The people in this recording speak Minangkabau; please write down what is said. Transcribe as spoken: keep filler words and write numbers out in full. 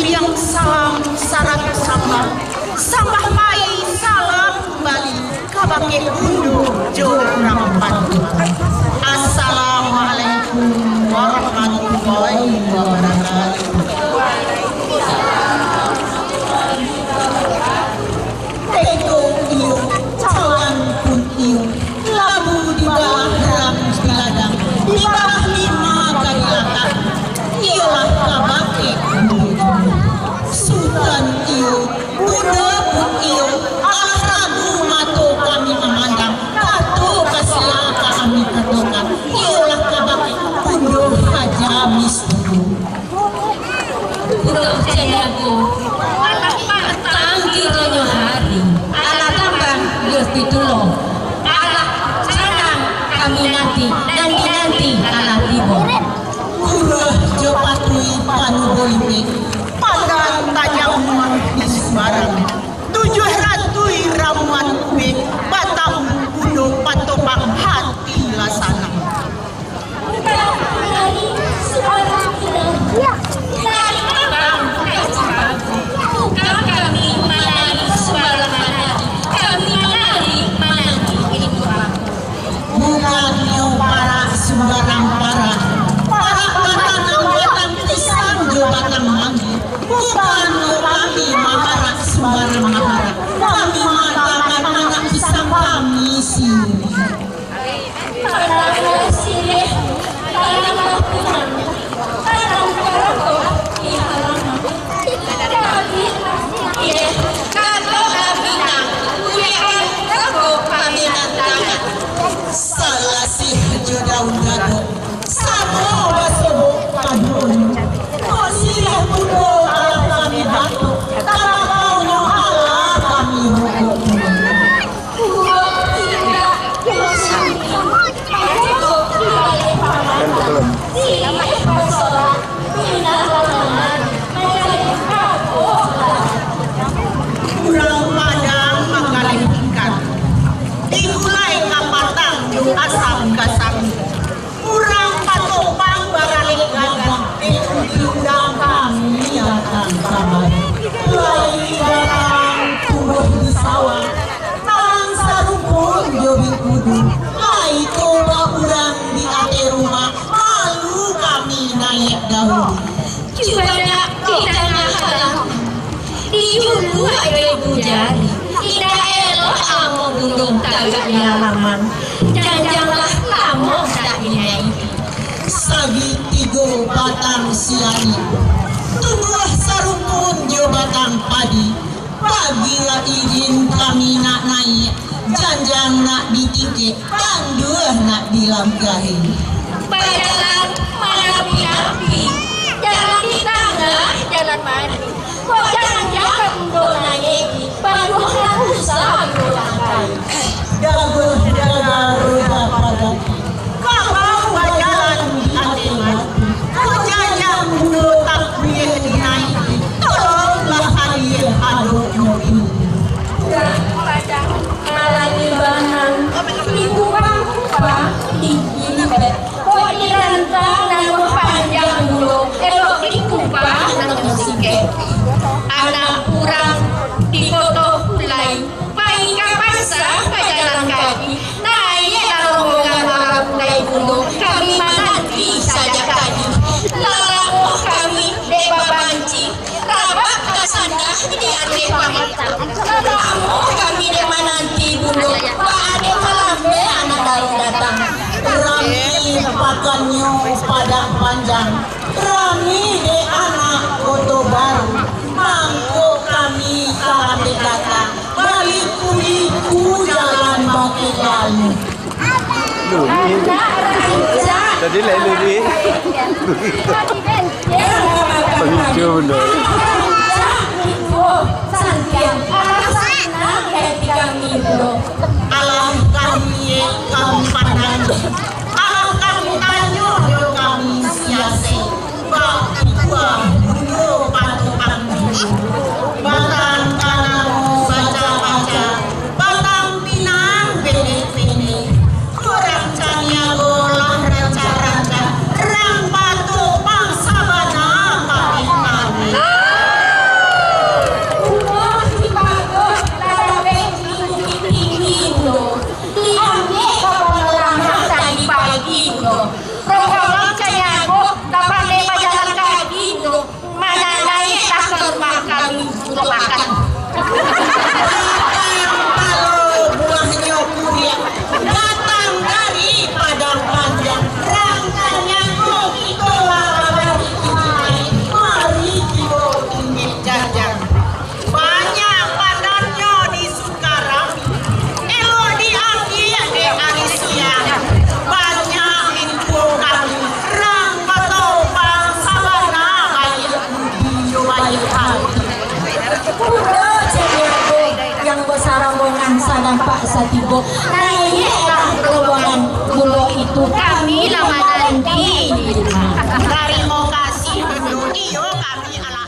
Sambiang salam sarato sambah, sambah pai salam kumbali kabake Bundo jo urang patuah. Assalamualaikum warahmatullahi wabarakatuh. Tengkong iyo, cawan pun iyo, labu dibalah rang di ladang, dibalah lima ka di latak, iyolah kabake Bundo. Sutan iyo, Bundo pun iyo, alah ragu mato kami mamandang, kato ka sia ka kami katokan, iyolah kabake Bundo Haja Miskin. Pulau Caniago, alah patang kironyo hari, alah tambah iyo pitulo, alah canang kami nanti, nanti-nanti alah tibo. Kuruah jo patuih panu bolibek, pandang tajam di sumbarang, tujuah ratuih ramuan ubek, batambu Bundo patopang hati lah sanang. Bukan kami manari sumbarang manari, kami manari mananti ilmu. Bukannyo parak sumbarang parak, parak batanam batang pisang jo batang mangga. Bukannyo kami maharak sumbarang maharak, kami maangkatkan anak pisang kami sirih. Padahal sirih, padahal pinang, padahal karato di halaman. Tapi sirih, kato lah pinang, kuliahkan kato paminangan. Salasih jo daun gadok, samo basobok kaduonyo. Kok sirih pulo alah kami batok, karatonyo alah kami rokok pulo. Urang Padang manggaleh ikan, digulai kapatang jo asam gasang. Urang Patopang baralek gadang, diundang kami datang kamari. Lai barang tumbuah di sawah, nan sarumpun jo bikudu. Lai ko baurang di ateh rumah, malu kami naiak dahulu. Cubadak di tangah alam, dijuntuak jo ibu jari, indak elok ambo bunuh tagak di halaman. Janjang lah lamo tak dinaiki. Sagitigo batang siari, tumbuah sarumpun jo batang padi. Pagilah izin kami nak naiak, janjang nak ditingkek, tanduah nak dilangkahi. Bajalan manapi-napi, jalan di tangah jalan mati. Kok janjang bundo naiak, baruah lah usah bundo langkahi. Daguah daga roda padati, kabau bajalan di ateh batu. Kok janjang bundo tak buliah dinaiki, tolonglah aliah adoknyo ini. Urang Padang malah di banang, di kubang-kubang, di gilibek. Kok dirantang nan panjang bundo, elok dikubang nan singkek. Anak urang di Koto Pulai, pai ka pasa bajalan kaki, naiaklah rombongan urang Pulai bundo, kami mananti sajak tadi. Lah lamo kami dek babanci, rabak tasandah di ateh pamatang. Lamo kami dek mananti bundo, baa dek malambek anak daun datang. Rami pakannyo Padang Panjang, rami dek anak Koto Baru, mangko kami talambek datang, baliku-liku jalan bakeh lalu. Luri. Tadi lah luri. Pengicu benda. Alah kami, kami pandang. Alah kami tanyo, yo kami siasek. Bak buah bundo patukan. Batang tanamo baca-baca, batang pinang pendek-pendek. Urang Caniago lah rancak-rancak, rang patuh pang sabana pabik-pabik. nampak satibo. Naiaklah ka ruangan pulo itu, kami lah mananti. Tarimo kasih, Guru. Iyo, kami alah